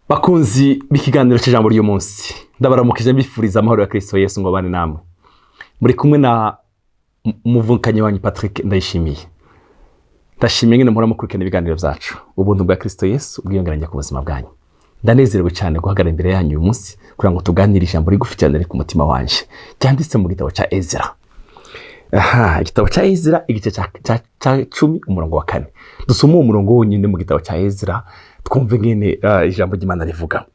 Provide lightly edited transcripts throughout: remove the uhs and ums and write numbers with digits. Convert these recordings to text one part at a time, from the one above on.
Bakunzi b'ikiganiro cy'ijambo ry'umunsi, ndabaramukije, mbifuriza amahoro ya Kristo Yesu ngo abane namwe. Muri kumwe na umuvukanyi wanyu Patrick Ndayishimiye. Ndashimiye nyine muhora mukurikirana ibiganiro byacu. Ubuntu bwa Kristo Yesu bwiyongeranye ku buzima bwanyu. Ndanezerewe cyane guhagarara imbere yanyu uyu munsi kugira ngo tuganire ijambo rigufi cyane riri ku mutima wanje, ryanditse mu gitabo cya Ezra. Aha, igitabo cya Ezra, igice cya 10, umurongo wa 4. Dusome uwo murongo wonyine mu gitabo cya Ezra, twumve ngene ijambo ry'Imana rivuga.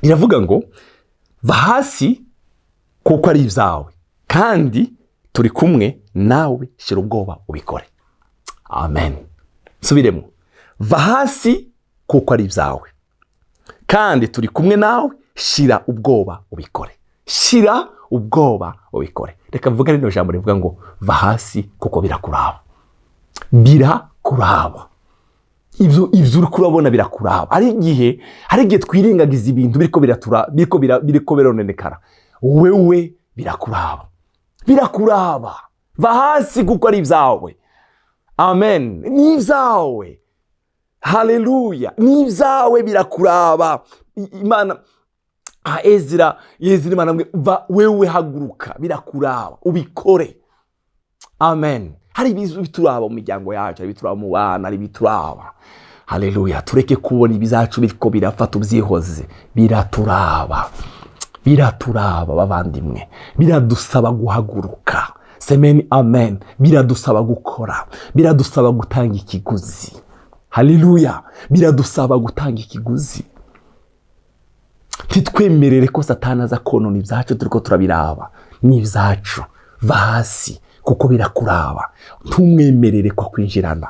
Riravuga ngo: "Va hasi kuko ari ibyawe, kandi turi kumwe nawe, shyira ubwoba ubikore." Amen. Subiremo: "Va hasi kuko ari ibyawe, kandi turi kumwe nawe, shyira ubwoba ubikore." Shyira ubwoba ubikore. Reka mvuge rino jambo rivuga ngo: "Va hasi kuko birakuraba." Birakuraba. Ibyo uri kurabona birakuraba. Hari igihe twirengagiza ibintu biriko biratura, biriko birononekara. Wewe birakuraba, birakuraba. Va hasi kuko ari ibyawe. Amen. Ni ibyawe. Haleluya, ni ibyawe, birakuraba. Imana, Ezra, Ezra, Imana mwe va, wewe haguruka, birakuraba, ubikore. Amen. Hari ibizu bituraba mu miryango yacu, hari ibituraba mu bana, hari ibituraba. Haleluya. Tureke kubona ibizacu biriko birapfa tubyihoze. Biraturaba, biraturaba bavandimwe. Biradusaba guhaguruka. Semeni amen. Biradusaba gukora, biradusaba gutanga ikiguzi. Haleluya, biradusaba gutanga ikiguzi. Ntitwemerere ko Satani aza konona ibyacu turiko turabiraba. Ni ibyacu. Va hasi kuko birakuraba. Ntumwemerere ko akwinjirana,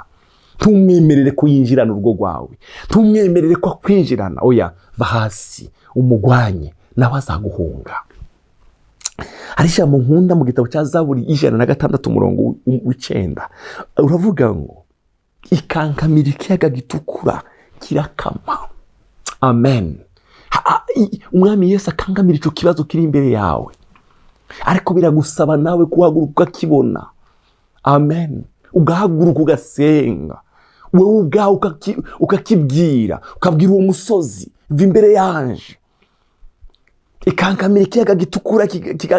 ntumwemerere ko yinjirana urugo rwawe, ntumwemerere ko akwinjirana. Oya, va hasi umugwanye, nawe azaguhunga. Hari ijambo nkunda mu gitabo cya Zaburi 106, umurongo w'9, uravuga ngo: "Ikankamira ikiyaga gitukura kirakama." Amen. Umwami Yesu akangamira icyo kibazo kiri imbere yawe, ariko biragusaba nawe guhaguruka ukakibona. Amen. Ugahaguruka, ugasenga, wowe ubwawe ukakibwira, ukabwira uwo musozi: "Va imbere yanje." Ikankamira ikiyaga gitukura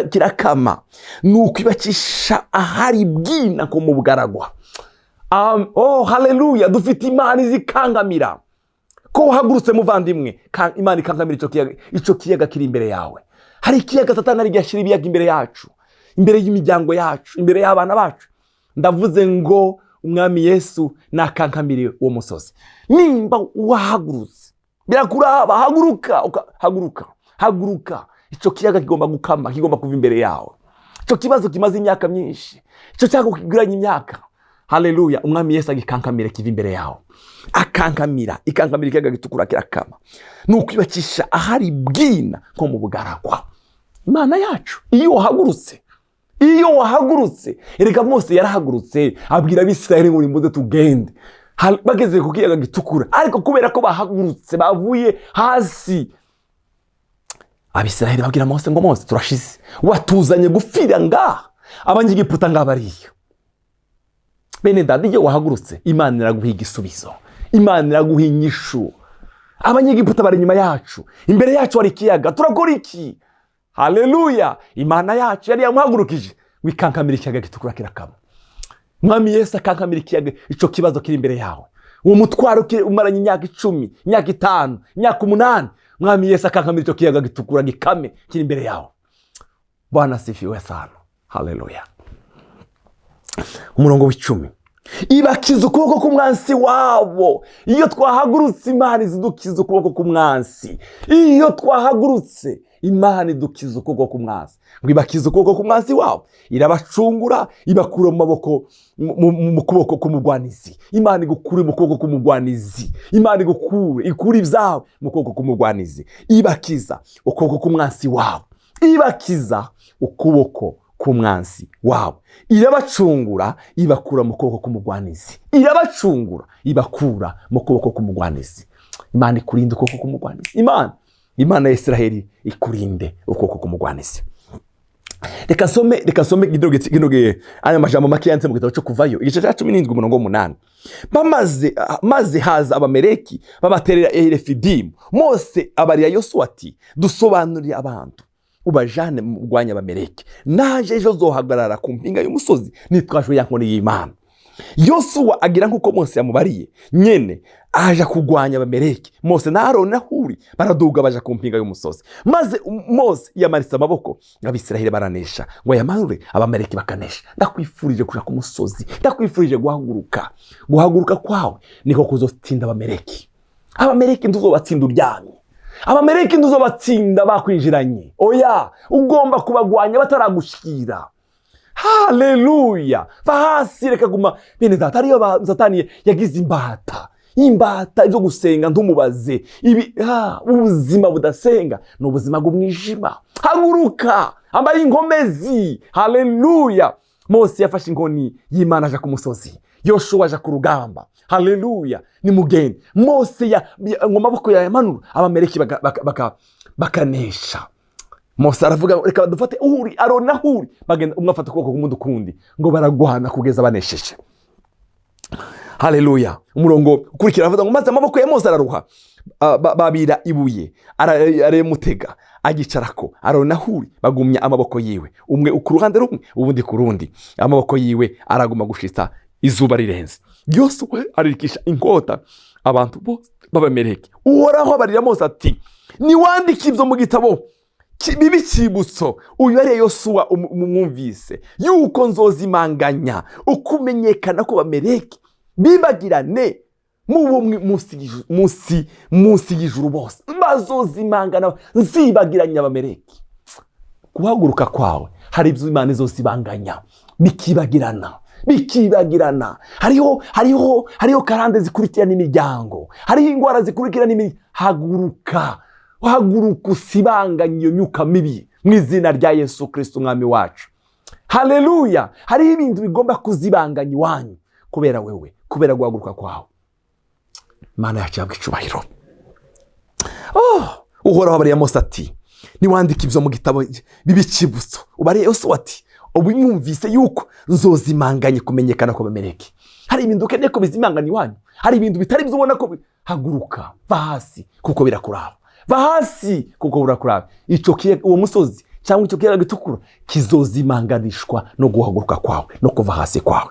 kirakama, nuko ibacisha ahari bwina ko mu bugaragwa. Oh haleluya, dufite Imana izikangamira. Ko wahagurutse muvandimwe, Imana ikangamira icyo kiyaga, icyo kiyaga kiri imbere yawe. Hari ikiyaga Satani ari ashyira ibiyaga imbere yacu, imbere y'imiryango yacu, imbere y'abana bacu. Ndavuze ngo Umwami Yesu nakankamire uwo musozi. Nimba wahagurutse, birakuraba, haguruka, haguruka, haguruka. Icyo kiyaga kigomba gukama, kigomba kuva imbere yawe. Icyo kibazo kimaze imyaka myinshi, icyo cyago kiguranye imyaka, haleluya, Umwami Yesu agikankamire kiva imbere yawe. Akankamira, ikankamira ikiyaga gitukura kirakama, ni ukwibacisha ahari bwina nko mu bugaragwa. Imana yacu, iyo wahagurutse, iyo wahagurutse. Erega Mose yarahagurutse, abwira Abisirayeli ngo: "Nimuze tugende." Bageze ku kiyaga gitukura, ariko kubera ko bahagurutse, bavuye hasi, Abisirayeli babwira Mose ngo: "Mose, turashize, watuzanye gupfira ngaha, abanyegiputa ngaha bariya." Bene dada, iyo wahagurutse, Imana iraguha igisubizo, Imana iraguha inyishu. "Abanyegiputa bari inyuma yacu, imbere yacu hari ikiyaga, turakora iki?" Haleluya, Imana yacu yari yamuhagurukije, wikankamira ikiyaga gitukura kirakama. Mwami Yesu akankamira ikiyaga, icyo kibazo kiri imbere yawe, uwo mutwaro umaranye imyaka 10, imyaka 5, imyaka 8. Mwami Yesu akankamira icyo kiyaga gitukura gikame kiri imbere yawe. Bwana asifiwe sana. Haleluya. Umurongo w'10: "Ibakiza ukuboko k'umwansi wabo." Iyo twahagurutse, Imana izidukiza ukuboko k'umwansi. Iyo twahagurutse, Imana idukiza ukuboko k'umwansi. Ngo: "Ibakiza ukuboko k'umwansi wabo, irabacungura, ibakura mu maboko, mu kuboko k'umugwanizi." Imana igukure mu kuboko k'umugwanizi. Imana igukure, ikure ibyawe mu kuboko k'umugwanizi. "Ibakiza ukuboko k'umwansi wabo, ibakiza ukuboko k'umwansi wabo, irabacungura, ibakura mu kuboko k'umugwanizi." Irabacungura, ibakura mu kuboko k'umugwanizi. Imana ikurinde ukuboko k'umugwanizi. Imana ya Israheli ikurinde ukuboko k'umugwanizi. Reka nsome aya majambo make yanditse mu gitabo cyo Kuvayo, igice cya 17, umurongo w'umunani. Bamaze maze haza Abameleki, babaterera i Refidimu. Mose abarira Yosuwa ati: "Dusobanurire abantu, ubajane mu rwanya Abameleki. Naje ejo zohagarara ku mpinga y'umusozi nitwaje ya nkoni y'Imana." Yosuwa agira nk'uko Mose yamubariye nyene, aja kurwanya Abameleki. Mose na Aroni na Huri baraduga, baja ku mpinga y'umusozi. Maze Mose yamanitse amaboko, Abisiraheli baranesha. Ngo ayamanure, Abameleki bakanesha. Ndakwifurije kuja ku musozi, ndakwifurije guhaguruka. Guhaguruka kwawe niko kuzotsinda Abameleki. Abameleki ntuzobatsinda uryamye, Abameleki ntuzobatsinda bakwinjiranye. Oya, ugomba kubagwanya bataragushikira. Haleluya! Va hasi, reka guma. Bene data, ariyo Satani yagize imbata, imbata ibyo gusenga ntumubaze ibi. Ubuzima budasenga ni ubuzima bw'umwijima. Haguruka, ambara inkomezi. Haleluya! Mose yafashe inkoni y'Imana, aja ku musozi. Yoshuwa aja ku rugamba. Haleluya! Nimugende. Mose ngo amaboko yayamanura, Abameleki bakanesha. Mose aravuga ngo: "Reka dufate Uhuri, Aroni na Huri." Bagenda, umwe afata ukuboko k'umundi ukundi, ngo baragwana kugeza banesheje. Haleluya! Umurongo ukurikira aravuga ngo: "Maze amaboko ya Mose araruha, babira ibuye, aramutega, agicarako. Aroni na Huri bagumya amaboko yiwe, umwe ku ruhande rumwe, ubundi ku rundi. Amaboko yiwe araguma gushitsa izuba rirenze. Yosuwa aririkisha inkota abantu bose b'Abameleki." Uhoraho abarira Mose ati: "Niwandike ibyo mu gitabo bibe icyibutso." Uyu ariye Yosuwa umwumvise yuko nzozimanganya ukumenyekana ko Bameleki, bibagirane mu bumwe munsi y'ijuru bose. Bazozimangana, nzibagiranya Abameleki. Guhaguruka kwawe hari ibyo Imana izosibanganya, bikibagirana, bikibagirana. Hariho karande zikurikirana imiryango, hariho indwara zikurikirana imiryango. Haguruka, haguruka, usibanganye iyo myuka mibi mu izina rya Yesu Kirisito Umwami wacu. Haleluya! Hariho ibintu bigomba kuzibanganya iwanyu kubera wewe, kubera guhaguruka kwawe. Imana yacu yabwa icubahiro. Oh, Uhoraho abariya Mose ati: "Niwandika ibyo mu gitabo bibe icyibutso." Ubariye Yosuwa ati: "Ubu mwumvise yuko nzozimanganye kumenyekana ko Bameleki." Hari ibintu ukeneye ko bizimangana iwanyu, hari ibintu bitari byo ubona ko haguruka, va hasi kuko birakuraba, va hasi kuko burakuraba. Icyo uwo musozi cyangwa icyo kiyaga gitukura kizozimanganishwa no guhaguruka kwawe no kuva hasi kwawe.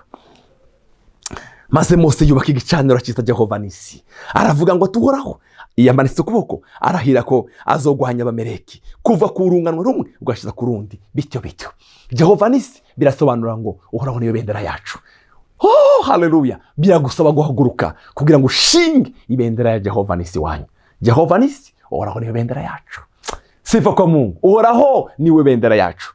Maze Mose yubaka igicaniro, cyita Jehova Nisi. Aravuga ngo: "Tuhoraho yamanitse ukuboko, arahira ko azogwanya Abameleki kuva ku rungano rumwe ugashiza ku rundi." Bityo bityo, Jehova Nisi birasobanura ngo Uhoraho niyo bendera yacu. Oh, haleluya! Biragusaba guhaguruka kugira ngo ushinge ibendera ya Jehova Nisi wanyu. Jehova Nisi, Uhoraho niyo bendera yacu. Sifa kwa Mungu! Uhoraho niwe bendera yacu.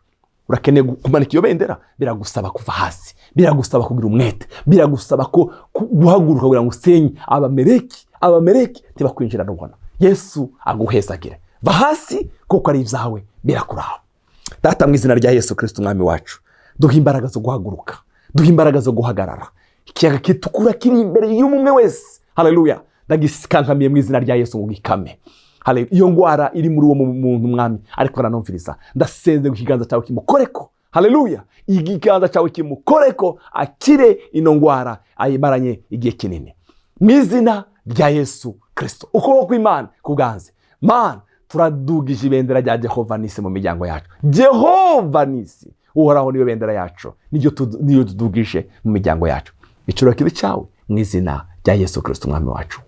Urakeneye kumanika iyo bendera. Biragusaba kuva hasi, biragusaba kugira umwete, biragusaba ko guhaguruka kugira ngo usenye Abameleki. Abameleki ntibakwinjira n'ubona. Yesu aguhezagire. Va hasi kuko ari ibyawe, birakuraba. Data, mu izina rya Yesu Kirisito Umwami wacu, duha imbaraga zo guhaguruka, duha imbaraga zo guhagarara. Ikiyaga kitukura kiri imbere y'umwe wese, haleluya, ndagikankamiye mu izina rya Yesu ngo gikame. Haleluya. Iyo ndwara iri muri uwo muntu, Mwami, ariko aranumviriza, ndasenze ngo ikiganza cyawe kimukoreko. Haleluya! Ikiganza cyawe kimukoreko, akire ino ndwara ayimaranye igihe kinini mu izina rya Yesu Kirisito. Ukuboko kw'Imana kuganze. Mana, turadugije ibendera rya Jehova Nisi mu miryango yacu. Jehova Nisi, Uhoraho niyo bendera yacu, niyo tudugije mu miryango yacu. Icuro kibi cyawe mu izina rya Yesu Kirisito Umwami wacu.